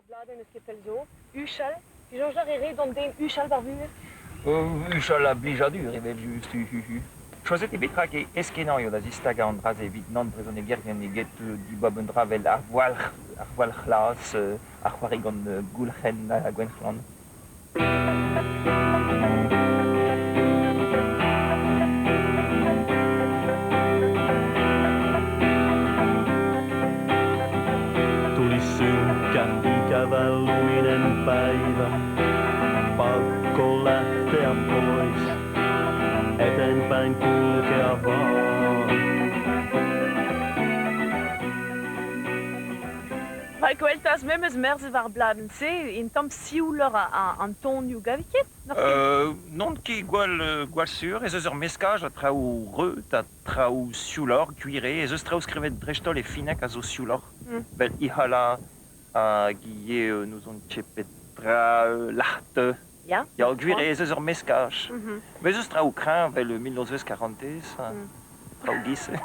ur bladenn eus ket pell zo, Huchal. Disoñjer e ret d'an den huchal war vuhez? Huchal a blijadur evel-just, hu hu hu. Choazet eo bet rak aes-kenañ eo da zistagañ an dra-se evit nann-brezhonegerien eget dibab un dra 'vel ar voualc'h, ar voualc'h c'hlas, ar c'hoari gant Goulc'hen ha Gwenc'hlan. Tuli synkkä, ikävä luminen päivä. Pakko lähteä pois, eteenpäin kulkea vaan. Rak Gweltaz memes merzet war bladenn-se un tamm siouloc'h an tonioù gavit ket? N'oc'h ket? N'on ket gwall gwall sur ez eus ur meskaj a traoù reut ha traoù siouloc'h, gwir eo ez eus traoù skrivet dreist-holl e finneg a zo siouloc'h, 'vel Ihala hag ivez n'ouzon ket petra Lahte. Ya, Ya, gwir eo ez eus ur meskaj. Met ez eus traoù kreñv 'vel mil nozvezh karantez, traoù giz-se.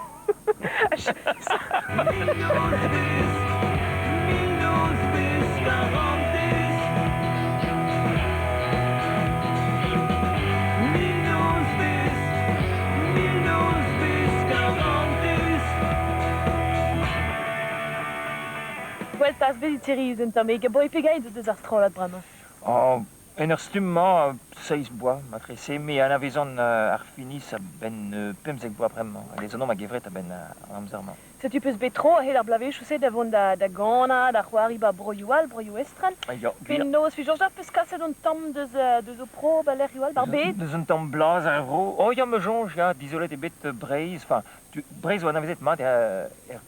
Gweltaz, bezit sirius un tamm, e boi pegeit deus ar strollad bremañ? Oh, En ur stumm-mañ, seizh bloaz matrese, me anavezan ar finis a-benn 15 bloaz bremañ hag ez on a-gevret a-benn an amzer-mañ. Setu peus bet tro a-hed ar bloavezhioù-se da vont da ganañ, da c'hoari 'ba broioù all, broioù estren. Ya, gwir. Penaos, Jorj, peus kaset un tamm deus ho pro 'ba lec'hioù all, 'bar bed? Deus un tamm blaz ar vro. Oh ya, ma soñj, ya, dizolet eo bet Breizh, enfin, Breizh 'oa anavezet mat er er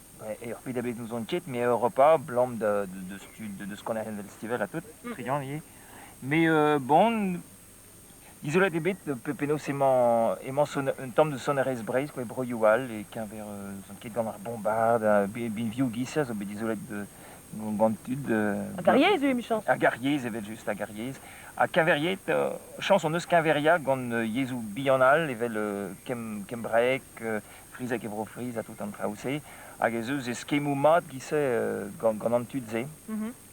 bed a-bezh n'ouzon ket, met Europa, 'blam da deus tud, deus kanerien vel Stivell ha tout, Trian ivez. Mais bon, dizolet eo bet penaos emañ emañ son un tamm deus sonerezh Breizh quoi, e broioù all e-keñver n'ouzon ket gant ar bombard, binvioù giz-se a zo bet dizolet gant tud. Hag ar yezh eo emichañs. Hag ar yezh evel-just, hag ar yezh. Ha keñveriet, chañs hon eus keñveriañ gant yezhoù bihan all evel kembraeg, frizeg e Bro-Friz ha tout an traoù-se. Hag ez eus eskemmoù mat giz-se gant an tud-se.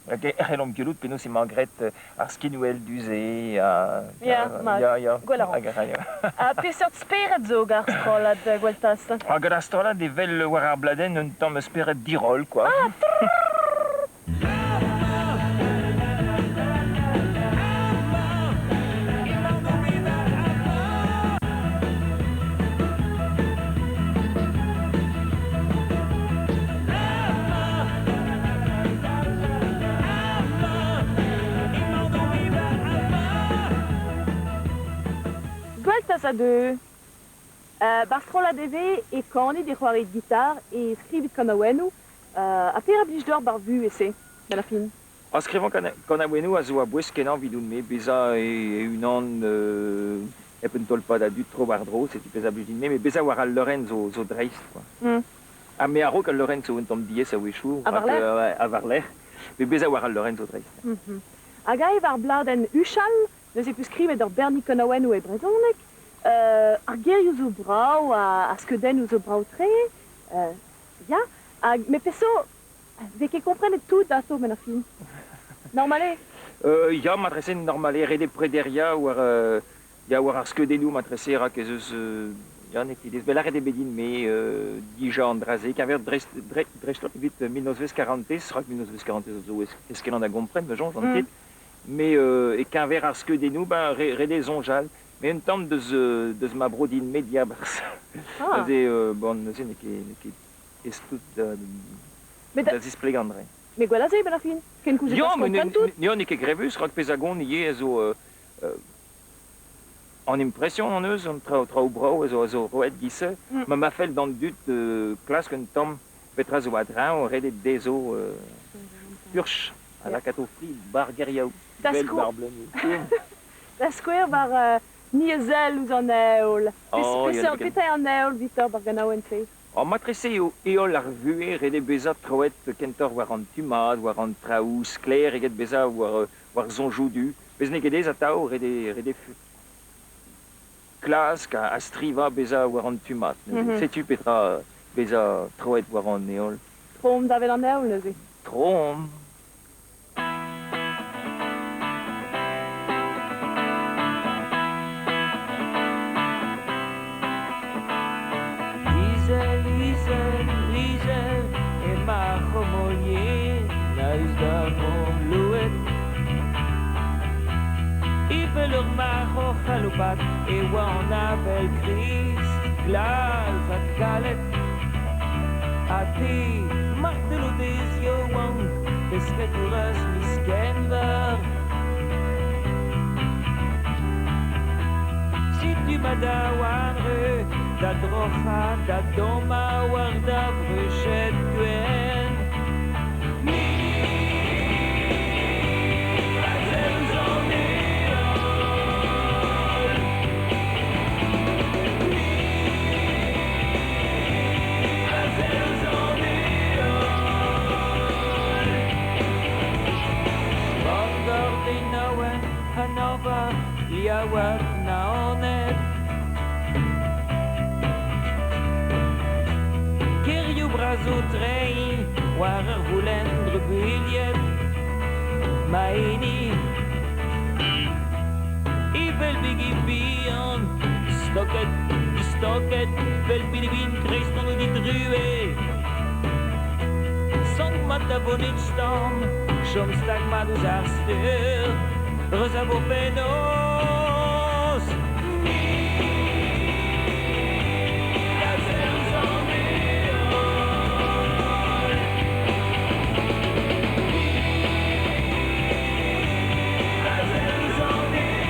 Hag e c'hellomp gwelout penaos emañ graet ar skinwel du-se ha Ya, mat. ya, ya. Gwell a ran. Hag a ra, ya. Ha peseurt spered zo gant ar strollad Gweltaz? Ha gant ar strollad evel war ar bladenn un tamm spered diroll, quoi. Ah, Gweltaz a deu. Bar strollad e vez e kanit, e c'hoariit gitar, e skrivit kanaouennoù. Ha perak blij deoc'h bar vuhez-se, 'benn ar fin? Ha skrivañ kanaouennoù a zo a-bouez-kenañ evidoun-me, bezañ e-unan hep un tolpad a dud tro-war-dro, setu pezh a blij din-me, met bezañ war al leurenn zo dreist, quoi. Ha me a-raok al leurenn zo un tamm diaes a-wechoù, Ha war-lerc'h? Ha war-lerc'h, met bezañ war al leurenn zo dreist. Hag aet war bladenn Huchal, neuze 'peus skrivet ur bernig kanaouennoù e brezhoneg. Ar gerioù zo brav, ar skeudennoù zo brav-tre. Ya, hag met peseurt 'Vez ket komprenet tout atao 'benn ar fin. Normal eo? Ya, matrese normal eo ret eo prederiañ war ya, war ar skeudennoù matrese rak ez eus ya n'eo ket bet lâret eo bet din-me dija an dra-se keñver dreist dreist-holl evit mil nozvezh karantez rak mil nozvezh karantez zo eskellañ da gompren ma soñj an ket mais e-keñver ar skeudennoù ben ret eo soñjal mais un tamm deus deus ma bro din-me diabarzh neuze bon neuze n'eo ket n'eo ket ez tout da Met da zisplegañ an dra. Met gwell a se 'benn ar fin. Kenkoulz e Ya, klask met kompren tout. n'eo ket grevus, rak pezh a gont ivez a zo an impression hon eus, an traoù traoù brav a zo roet giz-se. Ma ma fell d'an dud klask un tamm petra zo a-dreñv, ret eo dezho furch ha lakaat o fri 'bar geriaou, vel 'bar bleunioù. Da skouer war Ni a sell ouzh an heol. Oh, ya, Peseurt petra eo an heol, Victor, 'bar ganaouenn-se? Oh, matrese eo heol ar vuhez, ret eo bezañ troet kentoc'h war an tu mat, war an traoù sklaer eget bezañ war, war soñjoù du. Pezh n'eo ket aes atav, ret eo, ret eo klask ha strivañ bezañ war an tu mat. Neuze. Setu petra bezañ troet war an heol. Troomp davet an heol neuze. Troomp. da vro louet. Evel ur marc'h o c'haloupat e oa an avel kriz, glas ha kalet. Ha te, martelodez yaouank, pesketourez miz Genver. Setu ma daouarn re, da droc'hañ, da dommañ war da bruched gwenn. Ni a sell ouzh an heol. Ni a sell ouzh an heol. Bangor, Denowen, Hanover, Liaouad, Naoned. Kêrioù bras o treiñ war ar voulenn drubuilhet. Ma hini, evel bigi bihan, stoket, distoket, vel bilibin dreist an didruez. Sank mat da boned stamm, chom stag mat ouzh ar stur, reuz a vo fenoz. Ni a sell ouzh an heol. Ni a sell ouzh an heol.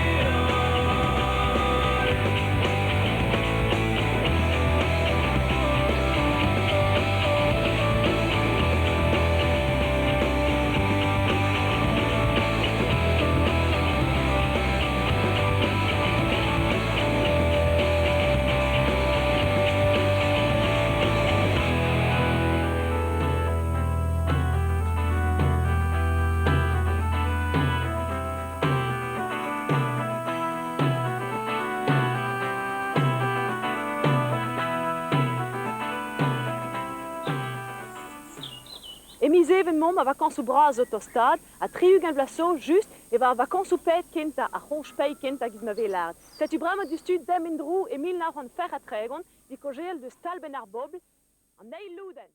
E miz Even 'maomp a vakañsoù bras o tostaat ha 60 vloaz zo just e oa ar vakañsoù paeet kentañ, ar c'hoñj-paeñ kentañ giz ma vez lâret. Setu bremañ diouzhtu demp en-dro e 1936 evit kaozeal deus talbenn ar bobl, an eil lodenn.